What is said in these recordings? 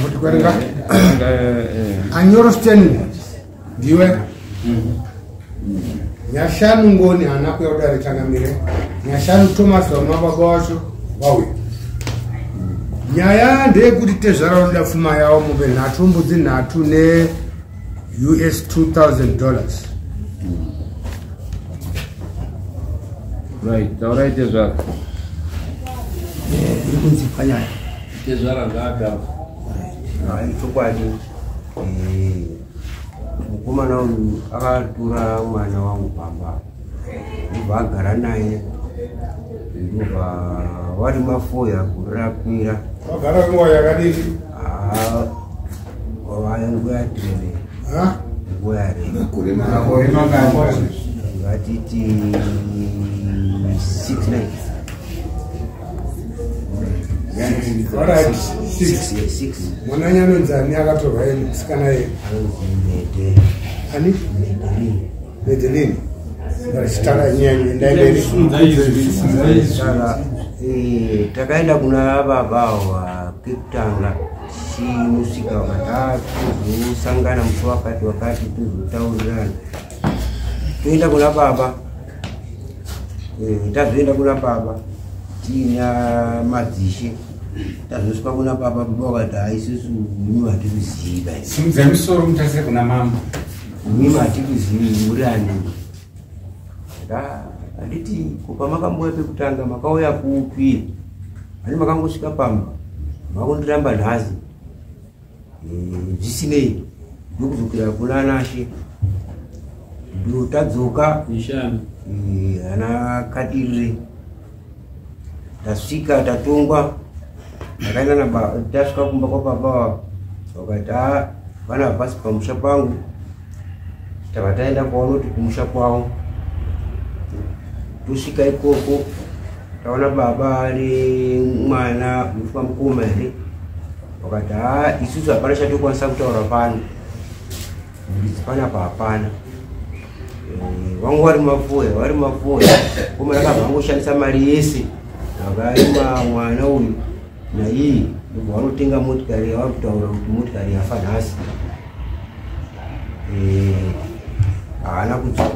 Kuti kuerenga. Anyoro Stanley ndiwe. Nyashanu Ngoni haana kuuya kudare changamire. Nyashanu Thomas vamwe baba wacho vauya. Nyaya ndeyekuti tezvara vanoda pfuma yavo mombe nhatu, mbudzi nhatu ne US $2000. Right, taurai tezvara. Iri kunzi panyaya. Tezvara ngaataura. Hai, chokwadi mukomana uyu akatora mwana wangu pamba ndobva agara naye, ndobva wari mafoya gore rapera. Wagara nguva yakadini? Wava nguva yatirere. Ha? Nguva yareba. Makore mangani? Ngatiti 6 9. Alright, 6. 6. 6. Mwana anonzi ani akatorwa yeye musikana yeye? Anonzi Mede. Ani? Medelin. Medelin. Varachitara nyanya endai mberi. Saka takaenda kuna baba ava kekutanga tichinosvika vakati tozosangana musi wakati wakati tozotaurirana. Toenda kuna baba, tazoenda kuna baba tiina madzishe, tazosvika kuna baba, baba vakati hai, isusu mimi hatikuzivi. Simudzai musoro mutarise kuna mambo. Mimi hatikuzivi, muri ani? Handiti ko pamakambouya pekutanga makauya kupi? Hani makangosvika pamba makundiramba nhasi. Zvisinei ndokudzokera kuna Nashe, ndo tadzoka. Nishani. Ana Kadirire, tasvika tatongwa, takaenda tasvika kumba kwababa, vakati "Ah, vana hapasi pamusha pangu." Tava taenda kwavanoti kumusha kwavo, tosvika ikoko taona baba nemwana mufa mukoma here, vakati ha, isusu hapana chatokwanisa kutaura pano, muridzi panapa hapana. Vangu vari mafoya, vari mafoya koma akabva angoshandisa mari yese vakarima mwana uyu naiyi, ndobva vanotenga motikari yavari kutaura kuti motikari yafa nhasi. Haana kudzoka.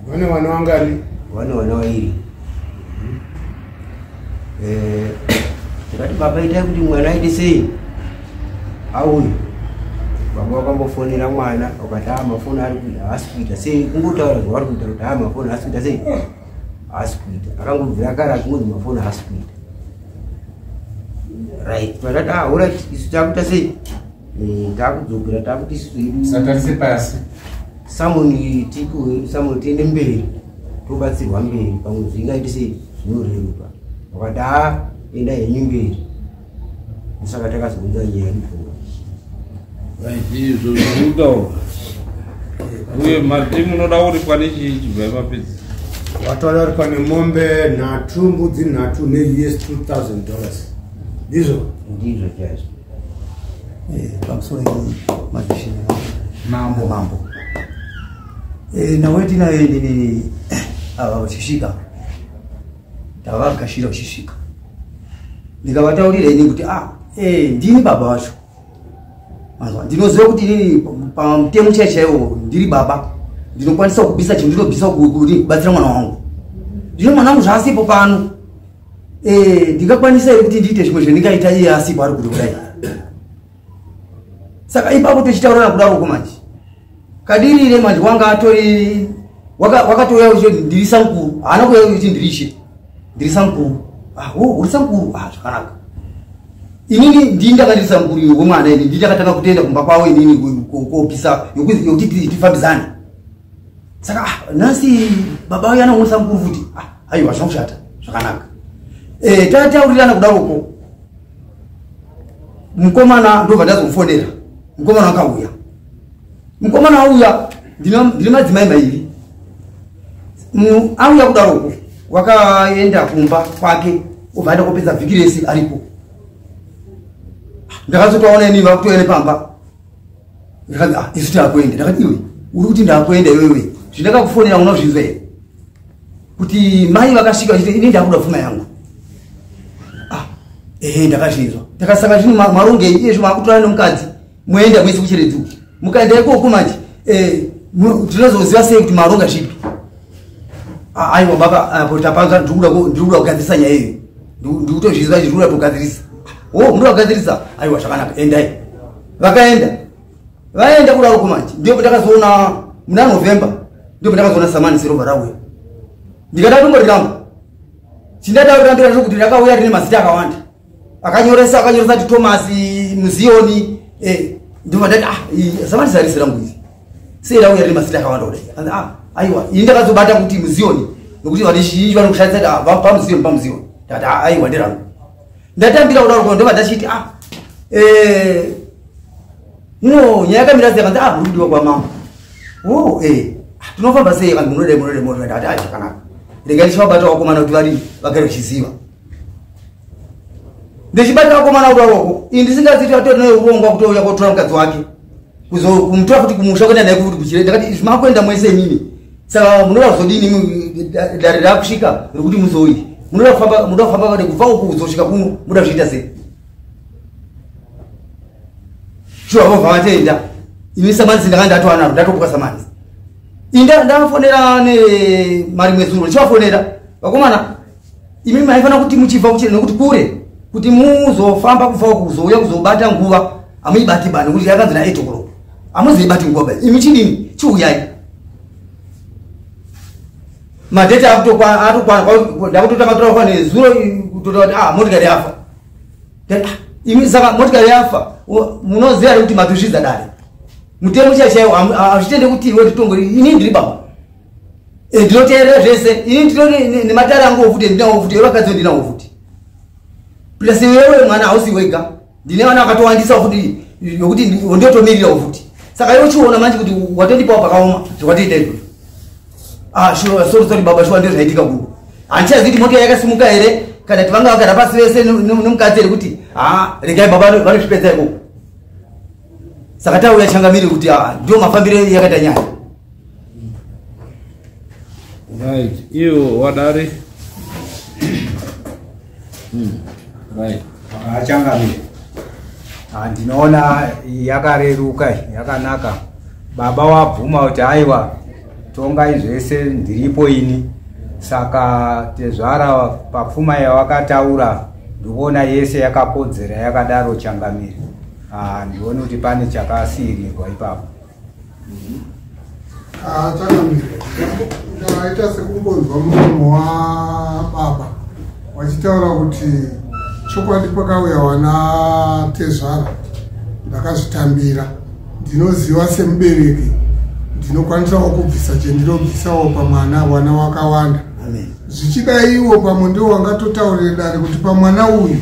Vane vana vangani? Vane vana vairi. Tikati baba itai kuti mwana aite sei, auyu. Baba vakambofonera mwana, vakati a mafoni ari kuita, haasi kuita sei, kungotaura zvavari kuita kuti a mafoni haasi kuita sei, haasi kuita. Akangobvira kare achingonzi mafoni haasi kuita. Right, patati a alright, isu takuita sei, takudzokera, takuti isusu hedu Satarise pasi. Samoni tipiwe samoni tiende mberi, tobatsirwa mberi, pamwe zvingaiti sei, zvinoreruka. Vakati a enda henyu mberi. Saka takazounza nyaya yedu. Right, izvo zvinotaura. Uye mati munoda kuripwa nechii? Chibvai mapedzi. Wataura uri pane mombe nhatu, mbudzi nhatu ne US $2000, ndizvo? Ndizvo chaizvo. Pamusoro madzishe. Mambo. Mambo, nawe tinaye nini ava vachisvika, tavagashira vachisvika, ndikavataurira ini kuti ah, ndini baba vacho. Manzwa, ndinoziva kuti inini pamutemo chai chaiwo ndiri baba, ndinokwanisa kubvisa chinhu, ndinobvisa kuti kubatsira mwana wangu. Zvino mwana wangu zvaasipo pano, ndingakwanisa here kuti ndiite zvimwe zvendingaita iye asipo ari kuti kudai? Saka ipapo tichitaurana kudaroko manje, Kadirire manje wanga atori wakatouya uchiti ndiri sankuru, haana kuuya uchiti ndirishe, ndiri sankuru. Ah, oh, uri sankuru, ah, zvakanaka. Inini ndini ndanga ndiri sankuru wemwana, ini ndini ndakatanga kutoenda kumba kwavo inini kopisa yokuti tifambidzane. Saka ah, nhasi baba uya anaona sankuru futi, ah, aiwa, hazvina kushata, zvakanaka. Tataurirana kudaroko, mukomana ndobva ndazomufonera, mukomana akauya. Mukomana auya, ndine madzimai mairi. Auya kudaroko wakaenda kumba kwake, obva aenda kopedza vhiki rese aripo. Ndakazotoona ini vakutoenda pamba, ndikanzi ah, isu taakuenda. Ndakati iwe uri kuti ndaakuenda iwewe, zvindakakufonera unozvinzwa here kuti mai vakasvika vachiti ini ndakuda pfuma yangu? Ah, Ehe, ndakazvinzwa. Takasaka zvino marongei iyezvo makutorana nomukadzi moenda mwese kuChiredzi uku. Mukaenda ikoko manje tinozoziva sei kuti maronga zvipi? Aiwa baba, apo tapanzwa, ndikuda kugadzirisa nyaya iyo. Ndikutozvizwa, ndikuda kutogadzirisa. O, munoda kugadzirisa? Aiwa, zvakanaka, endai. Vakaenda. Vaenda kudaro manje ndipo ndakazoona muna November, ndipo ndakazoona samani sirova rauya. Ndikada tomboriramba. Chindataurira kuti rakauya rine mazita akawanda, akanyoresa, akanyoresa kuti Thomas Muzioni. Ndobva ndati, ah, samani sarisi rangu izi, sei rauya rine mazita akawanda kudai? Anzi, ah, aiwa, ini ndakazobata kuti Muzioni nokuti vazhinji vanokushandisa kuti, ah, paMuzioni, paMuzioni. Ndakati, ah, aiwa, nderangu. Ndatambira kudaro, ndobva ndachiti, ah, ino nyaya yakamira sei? Kanzi, ah, muri kudiwa kwamambo. O, tinofamba sei? Kanzi, munodai, munodai, munodai. Ndakati, ah, zvakanaka, regai ndichivabata vakomana kuti vari vagare vachiziva. Ndichibata vakomana kudaroko, ini ndisingaziti atori neurongwa kutouya kotora mukadzi wake, kumutora futi kumusha, kuenda naye futi kuchire. Ndakati, izvi makuenda mwese imimi, saka munoda kuzodini? Dare rakusvika rekuti muzouyi, munoda kufamba, munoda kufamba vade kubva uku kuzosvika kuno, munoda kuzviita sei? Shuwa vobva vatenda. Ini samanisi ndakanga ndatoanaro, ndatopuka samanisi. Inda ndafonera nemarimwe zuro, ndichivafonera, vakomana, imi maifanira kuti muchibva kuchire nekuti kure, kuti muzofamba kubva uku kuzouya kuzobata nguva hamuibati ba, nekuti yakanzi na 8 o'clock, hamuzoibati nguva ba. Imi chidini, chiuyai, madheti atokwana. Ndakutotanga kutaura nezuro, kutotaura kuti, ah, motikari yafa. Imi saka motikari yafa, munoziva here kuti matozvidza dare? Mutemo chaichaiwo hazvitende kuti iwe titongori. Ini ndiri baba, ndinoteerera zvese. Ini ndinori nematare angu futi, ndinawo futi, evakadzi ndinawo futi, plus iwewe mwana hausi wega, ndine vana vakatowandisa futi yokuti ndotomirirawo futi. Saka iwe uchiona manje kuti watondipawo pakaoma zvakwatoita izvozvo. Ah, sure, sorry, sorry baba, sure, ndizvo zvaitika kuko. Handichazivi kuti mota yakasimuka here kana kuti vanga vagara pasi vese nomukadzi here, kuti ha, regai baba vanozvipedza ikoko. Saka tauya, changamiri, kuti ndio mafambiro yakaita nyaya. Right, iyo wadare. Right. Achangamire, ndinoona yakareruka, yakanaka. Baba wabvuma kuti, aiwa, tongai zvese, ndiripo ini. Saka tezvara, papfuma yawakataura, ndikuona yese yakakodzera yakadaro, changamire. Handioni kuti pane chakasiyirirwa ipapo. Changamire, ndaita sekumbonzwa muromo wababa wachitaura kuti chokwadi pakauya wana tezvara ndakazvitambira. Ndinoziva semubereki ndinokwanisawo kubvisa chendinobvisawo pamwana, wana wakawanda. Zvichida iwo pamwe ndio wangatotaurire dare kuti pamwana uyu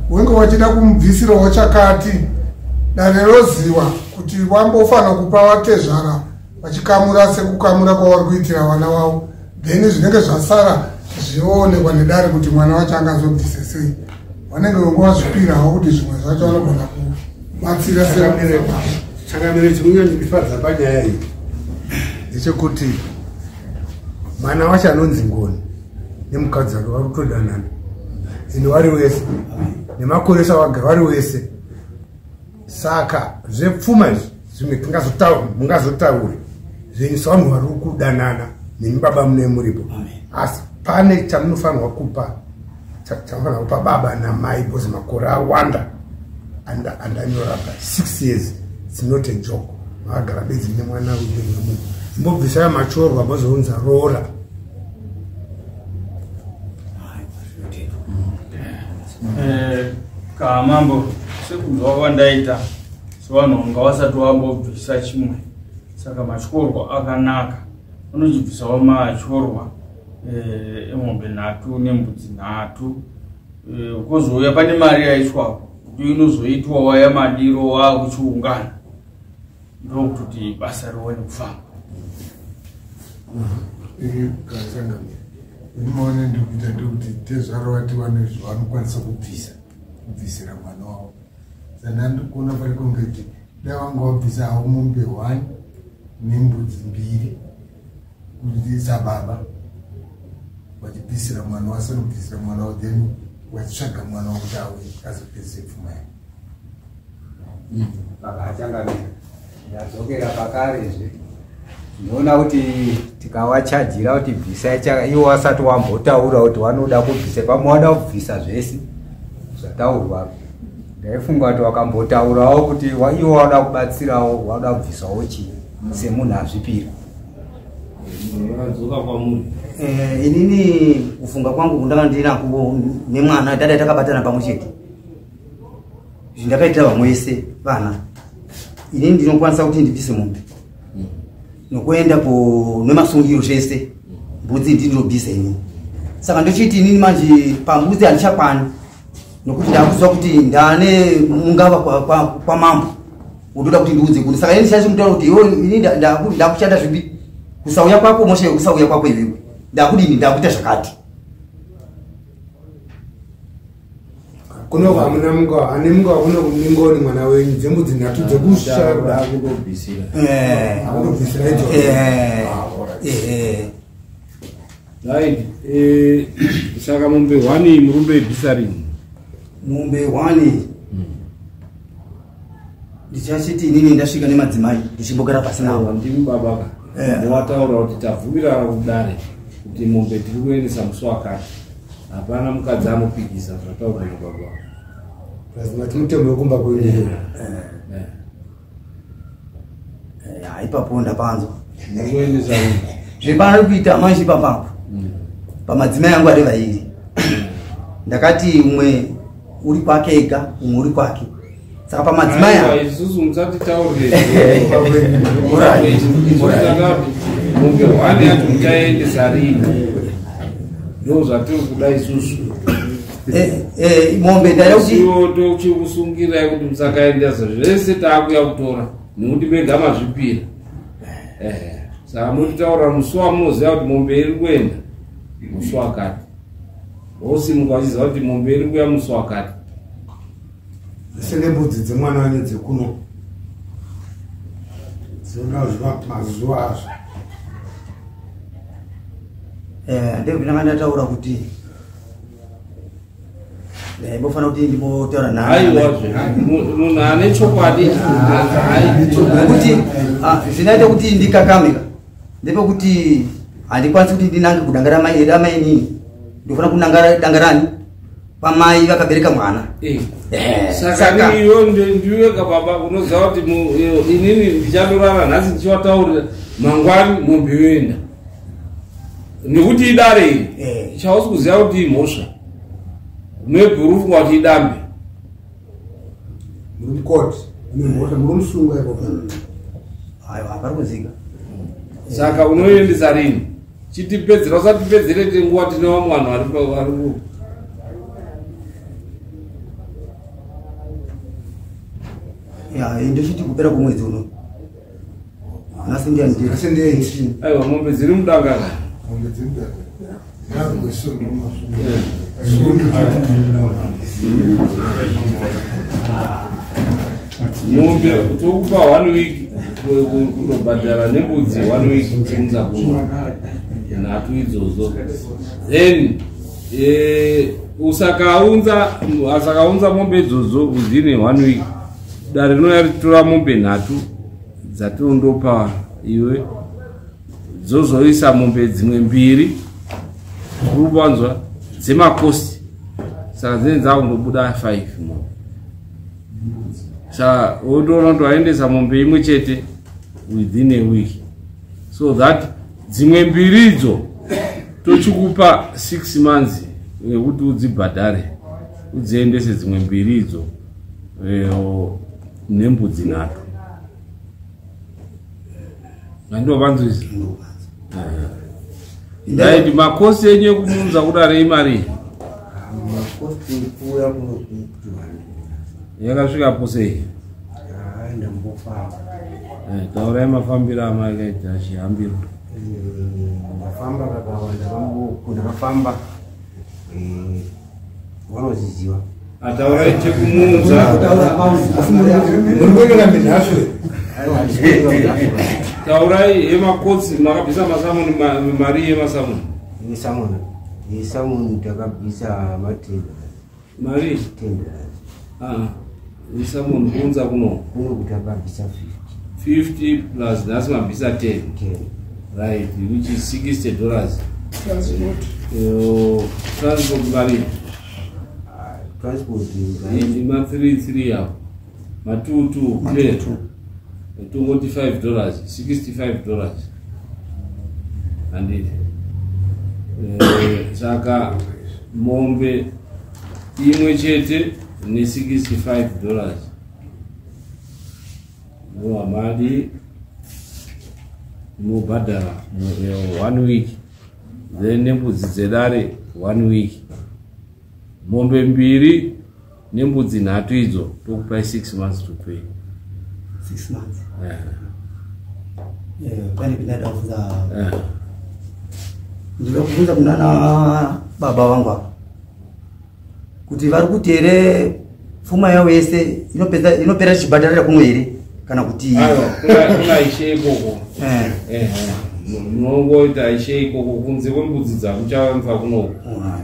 wenge wachida kumubvisirawo chakati, dare roziva kuti wambofanira kupa vatezvara vachikamura sekukamura kwavari kuitira vana vavo, then zvinenge zvasara zvioonekwa nedare kuti mwana wacho angazobvise sei. Vanenge vengo vazvipirawo kuti zvimwe zvacho vanogona kubatsira. Changamire, chinonyanyondifadza panyaya iyi ndechekuti mwana wacho anonzi Ngoni nemukadzi wake vari kutodanana, ende vari wese nemakore savaga vari wese. Saka zvepfuma izvi zvimwe mungazotaure zvenyu savanhu vari kudanana nemi baba mune muripo, asi pane chamunofanirwa kupa, chamunofanirwa kupa baba namai, because makore awanda andanyora pa 6 years, it's not a joke. Makagara bedzi nemwana uyu, imbobvisai machorwa, mozounza roora. Kamambo, sekunzwa kwandaita, sevanhu vanga vasati vambobvisa chimwe, saka matyorwa akanaka, unochibvisawo matyorwa emombe 3 nembudzi 3. Kwozouya pane mari yaiswapo kuti inozoitwa waya madiro waakuchiungana, ndokutoti basa rione kufamba. Changamire, ini ndikuita ndekuti tezvara vati vane zvavanokwanisa kubvisira mwana wavo, saka ndikuona pari kunge kuti dai vanga vabvisa havo mombe 1 nembudzi 2 kuti sababa vachibvisira mwana, vasiri kubvisira mwana wavo, then Wachitsvaga mwana wakuti auye azopedzise pfuma yake. Vakachangamira ndadzokera pakarezve, ndinoona kuti tikawachajira kuti bvisai, iwo wasati wambotaura kuti wanoda kubvisa, pamwe wada kubvisa zvese zvataurwa. Ndaifunga kuti wakambotaurawo kuti iwo wada kubatsirawo, wada kubvisawo chii semunhu azvipira. Vakadzoka kwamuri. Inini kufunga kwangu kundanga ndinako nemwana dada takabatana pamwe chete, zvindakaitira vamwe vese vana, inini ndinokwanisa kuti ndibvise mombe nokuenda nemasungiro zvese, mbudzi ndinobvisa inini. Saka ndochiti inini manje pambudzi handichakwani, nokuti ndakuziva kuti ndane mungava kwamambo undoda kuti ndiudze kuti. Saka ini ndichachimutaura kuti iwe ini ndakushanda zvipi, kusauya kwako moshe, kusauya kwako iwewe ndakudini, ndakuita zvakati. Kuno hamuna mungava ane mungava kuno kuningoni mwana wenyu dzembudzi nhatu dzekushara kuda Akutobvisira. Akutobvisira idzodzo. Right, saka mombe 1 murume ibvisa rini? Mombe 1 ndichachiti inini ndasvika nemadzimai ndichimbogara pasi navo. Ndimi baba ka. Wataura kuti tabvumirana kudare kuti mombe tiri kuendesa musi wakati, hapana mukadzi anopikisa zvataurwa nababa. Mati mutemo wekumba kwenyu. Ipapo ndapanzwa. Muri kuendesa rini? Zvepari kuita manje ipapapo pamadzimai angu ari vairi, ndakati umwe uri kwake ega, umwe uri kwake, saka pamadzimai Aiwa, aya isusu musatitaurire. Alright. Isu takati mombe 1 yacho muchaendesa rini, ndo zvatiri kuda isusu. Mombe ndaida kuti Isiwo tochikusungirai kuti musakaendesa zvese, taakuya kutora nekuti mega mazvipira. Saka motitaura musi wamunoziva kuti mombe iri kuenda musi wakati, wosimuka uchiziva kuti mombe iri kuya musi wakati. Zvese nembudzi dzemwana wenyu dzekuno dzinoda zuva mazuva azvo. Ndenge ndataura kuti ndaimbofana kuti ndimbotaura naye. Aiwazve, munhu ane chokwadi Nekuti zvinoita kuti ndikakamika ndepekuti handikwanisi kuti ndinange kudanga ramai ramainini, ndofana kunanga danga rani pamai vakabereka mwana. Saka iwe ndiwega baba unoziva kuti inini ndichandorara nhasi ndichiwataurira, mangwani mombe yoenda nekuti idare iri. Chausi kuziva kuti imhosva, maybe uri kufunga kuti idambe. Muri mukoti mune mhosva, muri musunga ikoko. Aiwa, pari kunzika. Saka unoendesa rini? Chitipedzera, usatipedzere nguva, tine vamwe vanhu vari ku Ya, ndochiti kupera kwomwedzi uno, nhasi ndiani? Nhasi ndi 18. Aiwa, mombe dziri mudanga ka. Mombe dziri mudanga. Yakuisunga. Mombe tokupa one week kundobhadhara nembudzi, one week kuunza kuno nhatu idzodzo. Then usakaunza mombe idzodzo within one week, dare rinouya richitora mombe nhatu dzatinondopa iwe, dzozoisa mombe dzimwe mbiri kurubanzwa dzemakosi, saka dzinenge dzakundobuda 5 mombe. Saka wotoona kuti waendesa mombe imwe chete within a week, so that dzimwe mbiri idzo tochikupa 6 months yekuti udzibhadhare, udziendese dzimwe mbiri idzo nembudzi nhatu. Handovanzwisi right? Makosi enyu ekumunza kudare imari? Makosti kuuya kuno 200. Yakasvikapo sei? Ndambofamba. Taurai mafambiro amakaita, chihambiro. Ndafamba kakawanda, ndakafamba, vanoziziva. Ataurai chekumunza. Muri kuenda minhasvo. Taurai yemakotsi, makabvisa masamuni, mari yemasamuni. Yesamuni, yesamuni takabvisa matenda. Mari? $10. Isa munhu kuunza kuno. Kuno kuti akabvisa 50. 50 plus nhasi mabvisa 10. 10. Right, which is $60. Transport. Transport mari? Transport Ima 3 3 apo. Ma 2 2 clear. Tongoti $5, $65. Handiti. Saka mombe imwe chete ne $65. No mari mobhadhara 1 week. Then nembudzi dzedare 1 week. Mombe mbiri nembudzi nhatu idzo tokupai 6 months to pay. 6 months. Pane pinda kubvunza. Ndinoda kubvunza kunana baba vangu apa kuti vari kuti here pfuma yavo yese inopera tichibhadharira kuno here kana kuti aiwa kuna ishe ikoko. Munongoita ishe ikoko kunze kwembudzi dzakuchamva kunoko.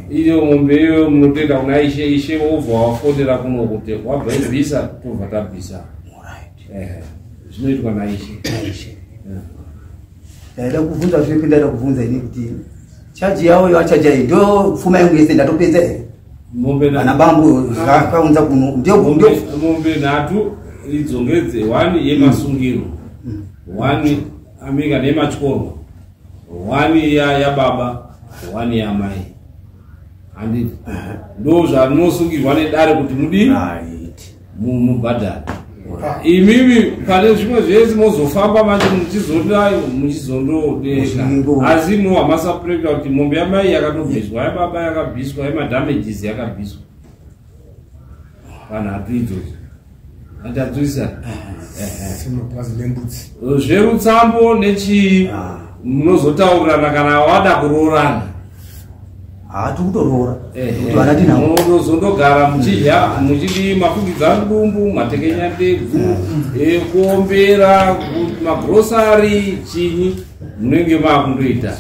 Iyo mombe iyoyo munotoenda kuna ishe, ishe wobva wafonera kuno kuti wabva ibvisa tobva tabvisa. Zvinoitwa naishe. Ndaida kubvunza zvipi, ndaida kubvunza ini kuti chaji yavo yachaja iyi ndo pfuma yangu yese ndatopedza here? Mombe Ana bambo zvakaunza kuno ndio mombe nhatu idzo ngedze 1 yemasungiro, 1 amika nematyorwa, 1 yababa, 1 yamai. Handiti ndo zvamunosungirwa nedare kuti mudii mubhadhare. Imimi pane zvimwe zvese mozofamba manje muchizodai muchizondodeka, asi muhamasapurekta kuti mombe yamai yakatobviswa, yababa yakabviswa, yemadamages yakabviswa panhatu idzodzo. Andadzwisa zverutsambo nechii munozotaurirana kana wada kuroorana. Hatikutoroora. Munozondogara muchidya muchidii mafukidza ndumbu, matekenya ndebvu, kuombera, magrosari, chinyi munenge maakundoita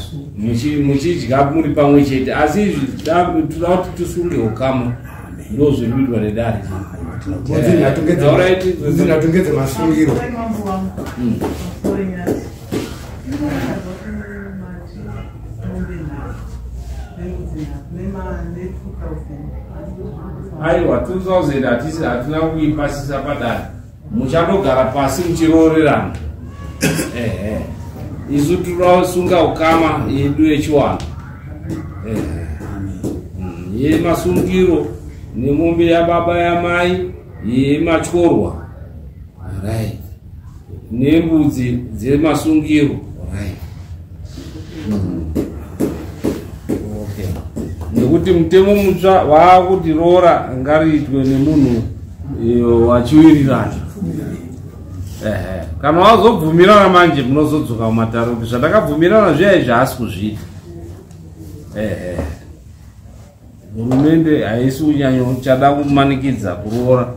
muchidya muri pamwe chete. Asi izvi toda kuti tisunge ukama, ndo zviri kuitwa nedare. Mbudzi nhatu ngedzemasungiro. Aiwa 2000 hatina kuipasisa padare. Muchandogara pasi muchiroorerana. Isu tinosunga ukama yedu yechiwana. Yemasungiro nemombe yababa yamai yematyorwa. Right. Nembudzi dzemasungiro. Right. Okay. Nekuti mutemo mutsva waakuti roora ngariitwe nemunhu wachiwirirana. Kana wazobvumirana manje munozodzoka mumatare kuti zvandakabvumirana zviya izvi haasi kuzviita. Hurumende haisi kunyanyo chada kumanikidza kuroora.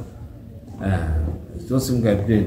Tosimuka tende.